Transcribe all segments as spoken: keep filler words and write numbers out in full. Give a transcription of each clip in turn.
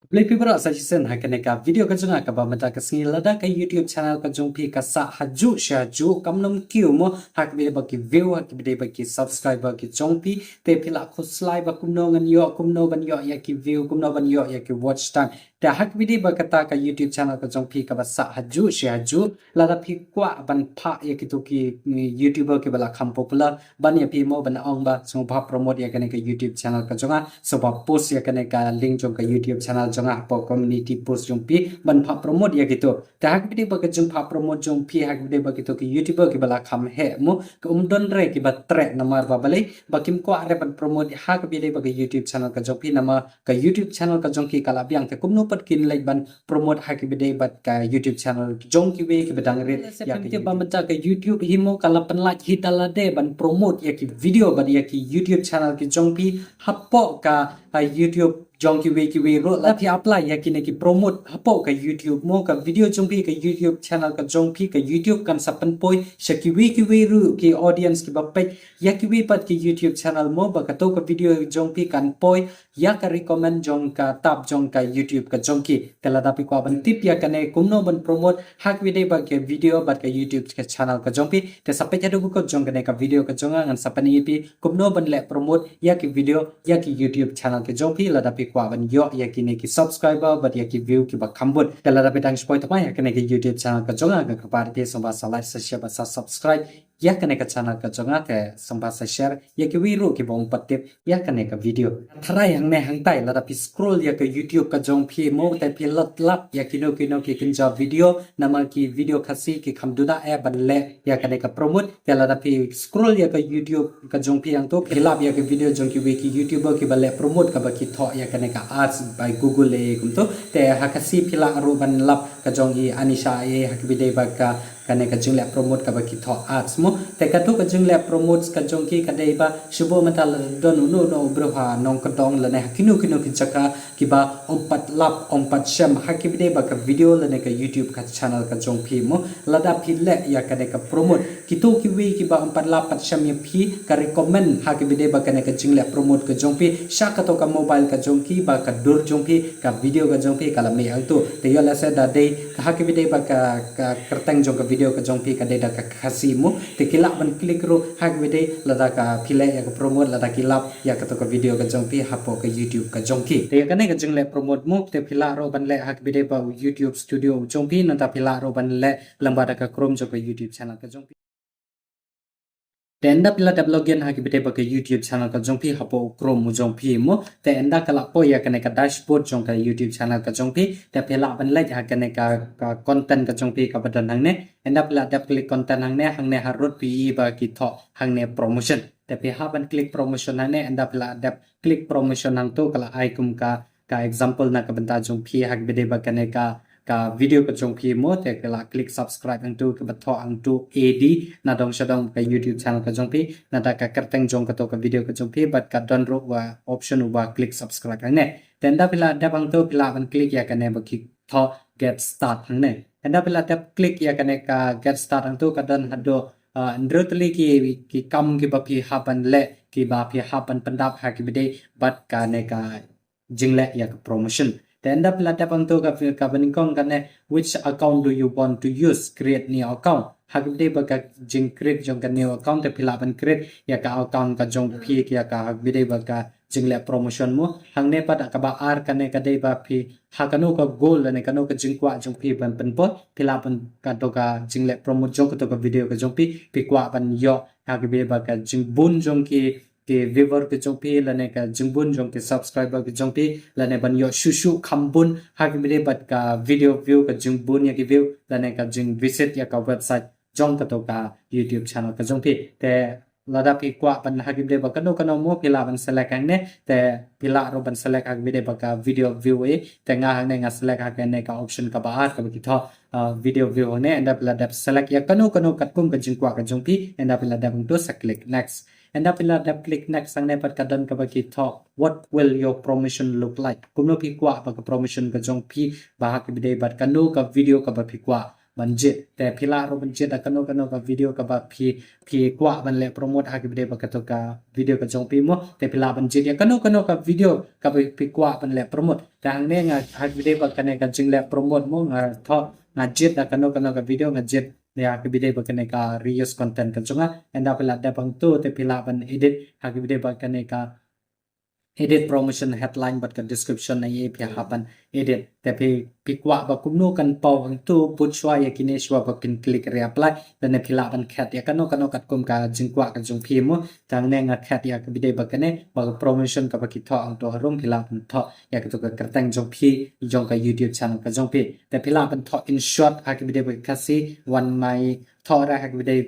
Khublei phi baroh sa shisien ha kane ka video ka jong nga kaba mynta ka sngi. Lada ka YouTube channel ka jong phi ka sah hajuh shi hajuh, kam nym kiew mo ha kaba ïadei bad ki view, ha kaba ïadei bad ki subscriber ki jong phi, te phi lah khuslai ba kumno ngan ïoh, kumno ban ïoh ïa ki view, kumno ban ïoh ïa ki watch time. Te ha kaba ïadei bad kata ka YouTube channel ka jong phi kaba sah hajuh shi hajuh, lada phi kwah ban phah ïa kito ki, mm, YouTuber kiba la kham popular ban ïa phi mo ban ong ba sngewbha promote ïa kane ka YouTube channel ka jong nga, sngewbha post ïa kane ka link jong ka YouTube channel jong nga hapoh community post jong phi ban phah promote ïa kito. Te ha kaba ïadei bad ka jingphah promote jong phi ha kaba ïadei bad kito ki YouTuber kiba la kham heh mo, ka um don re kiba treh namar ba balei ba kim kwah re ban promote ha kaba ïadei bad ka YouTube channel ka jong phi namar ka YouTube channel ka jong ki ka la biang. Te kumno pat kin leit ban promote ha kaba ïadei bad ka YouTube channel jong kiwei kiba dang rit ïa ka YouTube. Ba mynta ka YouTube hi mo ka la pynlait hi da lade ban promote ïa ki video bad ïa ki YouTube channel ki jong phi hapoh ka, ah, YouTube jong kiwei kiwei ruh. Lada phi apply ïa kine ki promote hapoh ka YouTube mo, ka video jong phi, ka YouTube channel ka jong phi, ka YouTube kan sa pynpoi sha kiwei kiwei ruh ki audience kiba peit ïa kiwei pat ki YouTube channel mo, ba kato ka video jong phi kan poi ïa ka recommend jong ka tab jong ka YouTube ka jong ki. Te lada phi kwah ban tip ïa kane kumno ban promote ha kaba ïadei bad ka video bad ka YouTube ka channel ka jong phi, te sa peit haduh ba kut jong kane ka video ka jong nga, ngan sa pyni ïa phi kumno ban leh promote ïa ki video ïa ki YouTube channel ka jong phi lada phi kwah ban ïoh ïa kine ki subscriber bad ïa ki view kiba kham bun. Te lada phi dang shu poi thymmai ha kane ka YouTube channel ka jong nga, nga kyrpad ïa phi sngewbha sa like, sa share bad sa subscribe ïa kane ka channel ka jong nga, te sngewbha sa share ïa kiwei ruh kiba ym pat tip ïa kane ka video. Tharai hangne hangtai lada phi scroll ïa ka YouTube ka jong phi mo, te phi lah lap ïa kino kino ki kynja video, namar ki video Khasi ki kham duna eh ban leh ïa kane ka promote. Te lada phi scroll ïa ka YouTube ka jong phi hangto, phi lap ïa ka video jong kiwei ki YouTuber kiba leh promote kaba ki thoh ïa kane ka ads by Google eh kumto. Te ha Khasi phi lah ruh ban lap ka jong i Anisha eh ha kaba ïadei bad ka kane ka jingleh promote kaba ki thoh ads mo. Te kato ka jingleh promote ka jong ki ka dei ba shu ba mynta la don uno uno u briew ha Nongkyndong lane ha kino kino ki jaka kiba ym pat lap ym pat shem ha kaba ïadei bad ka video lane ka YouTube ka channel ka jong phi mo. Lada phi leh ïa kane ka promote, kito kiwei kiba ym pat lap pat shem ïa phi, ka recommend ha kaba ïadei bad kane ka jingleh promote ka jong phi sha kato ka mobile ka jong ki bad ka dur jong phi, ka video ka jong phi ka la mih hangto. Te ïoh lehse da dei ha kaba ïadei bad ka, ka kyrteng jong ka video ka jong phi ka dei da ka Khasi mo, te ki lah ban click ruh ha kaba ïadei lada ka phi leh ïa ka promote, lada ki lap ïa kato ka video ka jong phi hapoh ka YouTube ka jong ki. Te ïa kane ka jingleh promote mo, te phi lah ruh ban leh ha kaba ïadei bad u YouTube Studio u jong phi, nangta phi lah ruh ban leh lyngba da ka Chrome jong ka YouTube channel ka jong phi. Te ynda phi la dep login ha kaba ïadei bad ka YouTube channel ka jong phi hapoh u Chrome u jong phi mo, te ynda ka la poi ïa kane ka dashboard jong ka YouTube channel ka jong phi, te phi lah ban leit ha kane ka, ka content ka jong phi kaba don hangne. Ynda phi la dep click content hangne, hangne harud phi i ba ki thoh hangne promotion. Te phi hap ban click promotion hangne, ynda phi la dep click promotion hangto ka la ai kum ka, ka example na ka bynta jong phi ha kaba ïadei bad kane ka, ka video ka jong phi mo, te ka la click subscribe hangto kaba thoh hangto A D na dong sha dong ka YouTube channel ka jong phi, nangta ka kyrteng jong kato ka video ka jong phi bad ka don ruh wa option uba click subscribe hangne. Te ynda phi la dep hangto phi lah ban click ïa kane ba ki thoh get start hangne. Ynda phi la dep click ïa kane ka get start hangto ka don haduh, ah, hynriew tylli ki, ki kam kiba phi hap ban leh kiba phi hap ban pyndap ha kaba ïadei bad kane ka jingleh ïa ka promotion. Te ynda phi la dep hangto ka, kaba nyngkong kane, which account do you want to use? Create new account. Ha kaba ïadei bad ka jingcreate jong ka new account te phi lah ban create ïa ka account ka jong phi ïa ka ha kaba ïadei bad ka jingleh promotion mo. Hangne pat kaba ar kane ka dei ba phi ha kano ka goal lane kano ka jingkwah jong phi ban pynpoi, phi lah ban kato ka jingleh promote jong kato ka video ka jong phi, phi kwah ban ïoh ha kaba ïadei bad ka jingbun jong ki ki viewer ki jong phi lane ka jingbun jong ki subscriber ki jong phi lane ban ïoh shuh shuh kham bun ha kaba ïadei bad ka video view, ka jingbun ïa ki view lane ka jingvisit ïa ka website jong kato ka YouTube channel ka jong phi. Te lada phi kwah ban ha kaba ïadei bad kano kano mo phi lah ban select hangne, te phi lah ruh ban select ha kaba ïadei bad ka video view eh. Te nga hangne nga select ha kane ka option kaba ar kaba ki thoh, ah, video view hangne, ynda phi la dep select ïa kano kano katkum ka jingkwah ka jong phi, ynda phi la dep hangto sa click next. Ynda phi la dep click next hangne pat ka don kaba ki thoh, what will your promotion look like? Kumno phi kwah ba ka promotion ka jong phi ba ha kaba ïadei bad kano ka video kaba phi kwah ban jied. Te phi lah ruh ban jied da kano kano ka video kaba phi phi kwah ban leh promote ha kaba ïadei bad kato ka video ka jong phi mo. Te phi lah ban jied ïa kano kano ka video kaba phi kwah ban leh promote. Te hangne nga ha kaba ïadei bad kane ka jingleh promote mo, nga thoh, nga jied da kano kano ka video, nga jied ïa kaba ïadei bad kane ka reuse content ka jong nga. Ynda phi lah dep hangto te phi lah ban edit ha kaba ïadei bad kane ka edit promotion headline bad ka description, ïa phi hap ban edit. Te phi phi kwah ba kumno kan paw hangto bud shuwa ïa kine shuwa ba phin click reapply. Lane phi lah ban khet ïa kano kano katkum ka jingkwah ka jong phi mo. Te hangne nga khet ïa kaba ïadei bad kane, ba ka promotion kaba ki thoh hangto harum, phi lah ban thoh ïa kato ka kyrteng jong phi, jong ka YouTube channel ka jong phi. Te phi lah ban thoh in short ha kaba ïadei bad ka Khasi, wan mai thoh re ha kaba ïadei,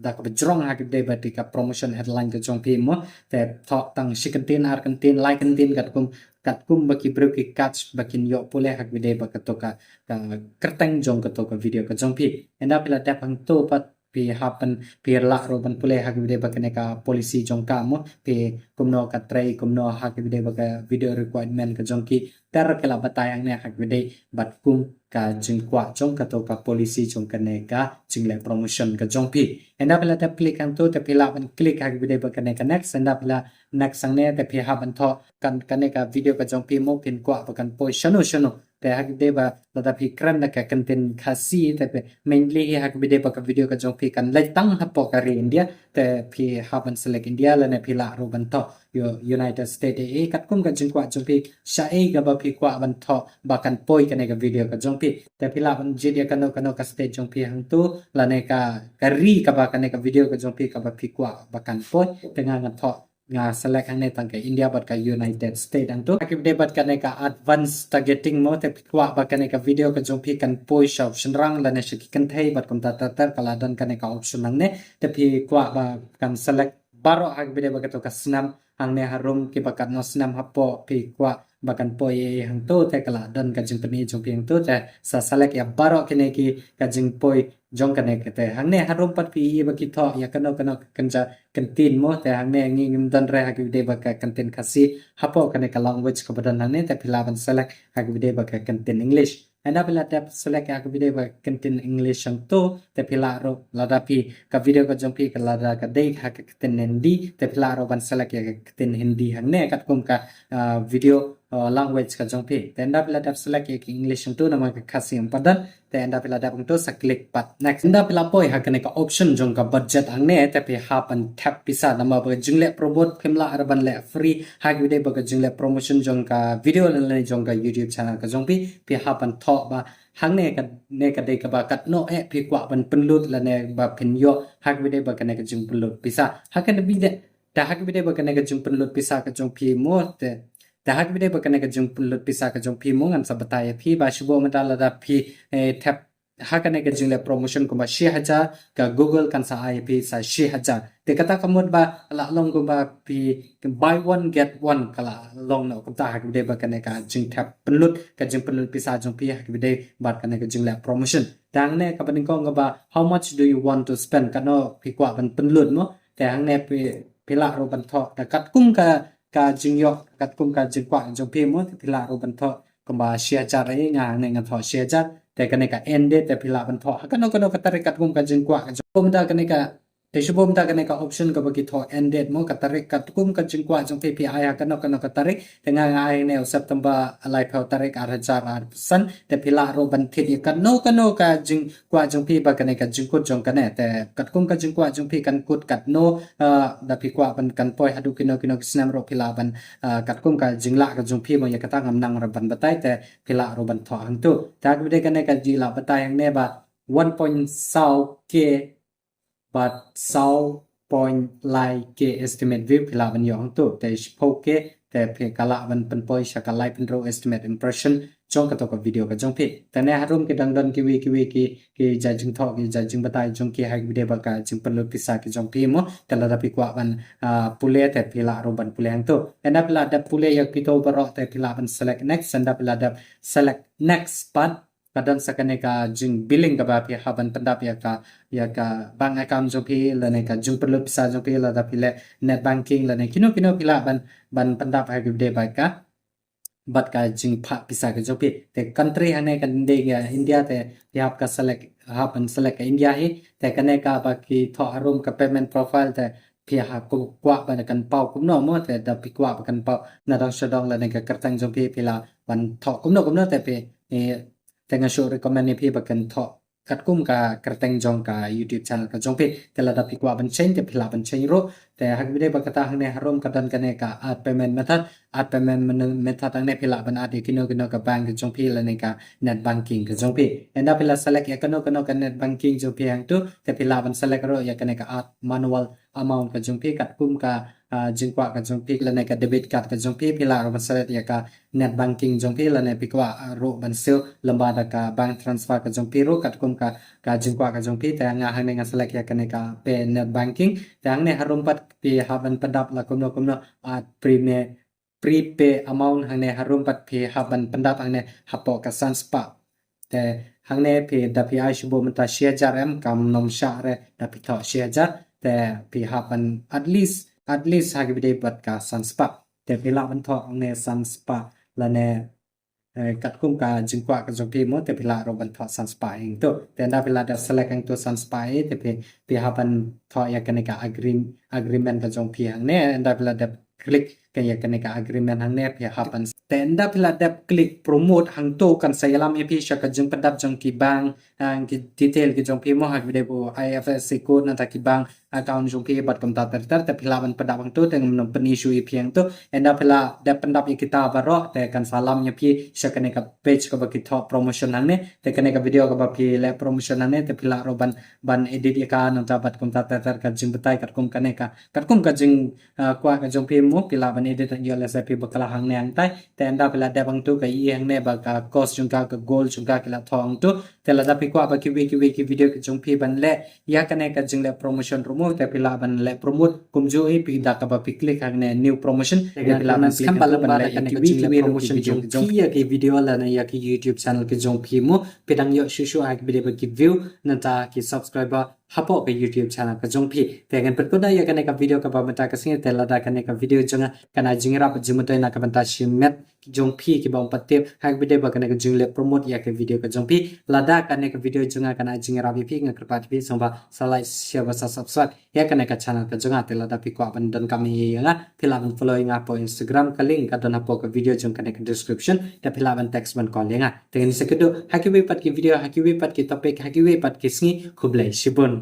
da kaba jrong ha kaba ïadei bad ka promotion headline ka jong phi mo. Te thoh tang shi kyntien, ar kyntien, lai kyntien katkum katkum ba ki briew ki catch ba kin ïoh pule ha kaba ïadei bad kato ka ka kyrteng jong kato ka video ka jong phi. Ynda phi lah dep hangto pat phi hap ban phi lah ruh ban pule ha kaba ïadei bad kane ka policy jong ka mo, phi kumno ka trei, kumno ha kaba ïadei bad ka video requirement ka jong ki. Te ruh ki lah batai hangne ha kaba ïadei bad kum ka jingkwah jong kato ka policy jong kane ka jingleh promotion ka jong phi. Ynda phi lah dep click hangto te phi lah ban click ha kaba ïadei bad kane ka next. Ynda phi lah next hangne te phi hap ban thoh kan kane ka video ka jong phi mo phin kwah ba kan poi shano shano. Te ha kaba ïadei ba lada phi kren da ka kyntien Khasi te phi mainly hi ha kaba ïadei ba ka video ka jong phi kan leit tang hapoh ka ri India. Te phi hap ban select India lane phi lah ruh ban thoh ïa United States, eh, katkum ka jingkwah jong phi, shaei kaba phi kwah ban thoh ba kan poi kane ka video ka jong phi. Te phi lah ban jied ïa kano kano ka state jong phi hangto lane ka ka ri kaba kane ka video ka jong phi kaba phi kwah ba kan poi. Te nga nga thoh, nga select hangne tang ka India bad ka United States hangto. Ha kaba ïadei bad kane ka advanced targeting mo, te phi kwah ba kane ka video ka jong phi kan poi sha u shynrang lane sha ki kynthei bad kumta ter ter, ka la don kane ka option hangne. Te phi kwah ba kan select baroh ha kaba ïadei bad kato ka snem hangne harum, kiba katno snem hapoh phi kwah ba kan poi ïa hangto. Te ka la don ka jingpyni jong phi hangto, te sa select ïa baroh kine ki ka jingpoi jong kane ka. Te hangne harum pat phi ïohi ba ki thoh ïa kano kano ka kynja kyntien mo. Te hangne ngi ngim don re ha kaba ïadei bad ka kyntien Khasi hapoh kane ka language kaba don hangne, te phi lah ban select ha kaba ïadei bad ka kyntien English. Ynda phi lah dep select ha kaba ïadei bad ka kyntien English hangto, te phi lah ruh lada phi ka video ka jong phi ka lada ka dei ha ka kyntien Hindi, te phi lah ruh ban select ïa ka kyntien Hindi hangne katkum ka, ah, video, ah, language ka jong phi. Te ynda phi lah dep select ïa ka English hangto namar ka Khasi ym pat don. Te ynda phi lah dep hangto sa click pat next. Ynda phi lah poi ha kane ka option jong ka budget hangne, te phi hap ban thep pisa namar ba ka jingleh promote phim lah ruh ban leh free ha kaba ïadei bad ka jingleh promotion jong ka video lane jong ka YouTube channel ka jong phi. Phi hap ban thoh ba hangne kane ka dei kaba katno eh phi kwah ban pynlut lane ba phin ïoh ha kaba ïadei bad kane ka jingpynlut pisa. Ha kane bynta, te ha kaba ïadei bad kane ka jingpynlut pisa ka jong phi mo, te te ha kaba ïadei bad kane ka jingpynlut pisa ka jong phi mo, ngan sa batai ïa phi ba shu bun mynta lada phi, eh, thep ha kane ka jingleh promotion kumba shi hajar, ka Google kan sa ai ïa phi sa shi hajar. Te kata ka mut ba la long kumba phi buy one get one, ka la long noh kumta ha kaba ïadei bad kane ka jingthep pynlut, ka jingpynlut pisa jong phi ha kaba ïadei bad kane ka jingleh promotion. Te hangne kaba nyngkong kaba how much do you want to spend, katno phi kwah ban pynlut mo. Te hangne phi phi lah ruh ban thoh da katkum ka ka jingïoh, katkum ka jingkwah jong phi mo, te phi lah ruh ban thoh kumba shi hajar, eh, nga hangne nga thoh shi hajar. Te kane ka end date te phi lah ban thoh ha kano kano ka tarik katkum ka jingkwah ka jong phi. Mynta kane ka, te shu bun mynta kane ka option kaba ki thoh end date mo, ka tarik katkum ka jingkwah jong phi phi ai ha kano kano ka tarik. Te nga nga ai hangne u September laiphew tarik ar hajar arphew san. Te phi lah ruh ban thied ïa kano kano ka jing kwah jong phi ba kane ka jingkut jong kane. Te katkum ka jingkwah jong phi kan kut katno, ah, da phi kwah ban kan poi haduh kino kino ki snem ruh phi lah ban, ah, katkum ka jinglah ka jong phi mo, ïa kata ngam nang ruh ban batai, te phi lah ruh ban thoh hangto. Te ha kaba ïadei kane ka jinglah batai hangne ba one point saw K bad saw point lai K estimate view phi lah ban ïoh hangto. Te shiphew K te phi ka lah ban pynpoi sha ka laiphew hynriew estimate impression jong kato ka video ka jong phi. Te hangne harum ki dang don kiwei kiwei ki ki jait jingthoh, ki jait jingbatai jong ki ha kaba ïadei bad ka jingpynlut pisa ki jong phi mo. Te lada phi kwah ban, ah, pule te phi lah ruh ban pule hangto. Ynda phi lah dep pule ïa kito baroh te phi lah ban select next. Ynda phi lah dep select next pat ka don sa kane ka jingbilling kaba phi hap ban pyndap ïa ka, ïa ka bank account jong phi lane ka jingpynlut pisa jong phi lada phi leh net banking lane kino kino phi lah ban ban pyndap ha kaba ïadei bad ka bad ka jingphah pisa ka jong phi. Te country hangne kan dei ka India, te phi hap ka select, hap ban select ka India hi. Te kane kaba ki thoh harum ka payment profile, te phi hap kwah ba kan paw kumno mo, te da phi kwah ba kan paw na dong sha dong lane ka kyrteng jong phi phi lah ban thoh kumno kumno, te phi, eh, te nga shu recommend ïa phi ba kan thoh katkum ka kyrteng jong ka YouTube channel ka jong phi. Te lada phi kwah ban change te phi lah ban change ruh. Te ha kaba ïadei bad kata hangne harum ka don kane ka add payment method. Add payment men-, method hangne phi lah ban add ïa kino kino ka bank ka jong phi lane ka net banking ka jong phi. Ynda phi la select ïa kano kano ka net banking jong phi hangtu, te phi lah ban select ruh ïa kane ka add manual amount ka jong phi katkum ka, ah, jingkwah ka jong phi lane ka debit card ka jong phi, phi lah ruh ban select ïa ka net banking jong phi lane phi kwah, ah, ruh ban siew lyngba da ka bank transfer ka jong phi ruh katkum ka, ka jingkwah ka jong phi. Te nga hangne nga select ïa kane ka pay net banking. Te hangne harum pat phi hap ban pyndap la kumno kumno, ah, prime prepay amount hangne harum pat phi hap ban pyndap hangne hapoh ka san spah. Te hangne phi da phi ai shu buh mynta shi hajar em kam nym shah re da phi thoh shi hajar. Te phi hap ban at least, at least ha kaba ïadei bad ka san spah. Te phi lah ban thoh hangne san spah lane, eh, katkum ka jingkwah ka jong phi mo, te phi lah ruh ban thoh san spah hangtu. Te ynda phi la dep select hangtu san spah hi, te phi, phi hap ban thoh ïa kane ka agree-, agreement ka jong phi hangne, ynda phi la dep click ka ïa kane ka agreement hangne phi hap ban. Te ynda phi la dep click promote hangtu kan sa ïalam ïa phi sha ka jingpyndap jong ki bank, ah, ki detail ki jong phi mo ha kaba ïadei bad I F S C code nangta ki bank account jong phi bad kumta ter ter, te phi lah ban pyndap hangtu, te ngam nym pyn-issue ïa phi hangtu. Ynda phi la dep pyndap ïa kita baroh te kan sa lam ïa phi sha kane ka page kaba ki thoh promotion hangne. Te kane ka video kaba phi leh promotion hangne te phi lah ruh ban, ban edit ïa ka nangta bad kumta ter ter ka jingbatai katkum kane ka, katkum ka jing, ah, kwah ka jong phi mo, phi lah ban edit ïa lehse phi bakla hangne hangtai. Te ynda phi la dep hangtu ka i hangne ba ka cost jong ka, ka goal jong ka ki la thoh hangtu. Te lada phi kwah ba kiwei kiwei ki video ki jong phi ban leh ïa kane ka jingleh promotion ruh mo, te phi lah ban leh promote kumjuh hi phi da kaba phi click hangne new promotion. Te phi lah ban click hangtu ban leh ïa kiwei kiwei promotion jong phi ïa ki video lane ïa ki YouTube channel ki jong phi mo. Phi dang ïoh shuh shuh ha kaba ïadei bad ki view nangta ki subscriber hapoh ka YouTube channel ka jong phi. Te ngan pynkut da ïa kane ka video kaba mynta ka sngi, te lada kane ka video jong nga kan ai jingïarap jingmyntoi na ka bynta shimet jong phi kiba ym pat tip ha kaba ïadei bad kane ka jingleh promote ïa ka video ka jong phi. Lada kane ka video jong nga kan ai jingïarap ïa phi, nga kyrpad ïa phi sngewbha sa like, share bad sa subscribe ïa kane ka channel ka jong nga. Te lada phi kwah ban donkam ïa nga, phi lah ban follow ïa nga hapoh Instagram, ka link ka don hapoh ka video jong kane ka description. Te phi lah ban text ban call ïa nga. Te ngin sa ïakynduh ha kiwei pat ki video, ha kiwei pat ki topic, ha kiwei pat ki sngi. Khublei shibun.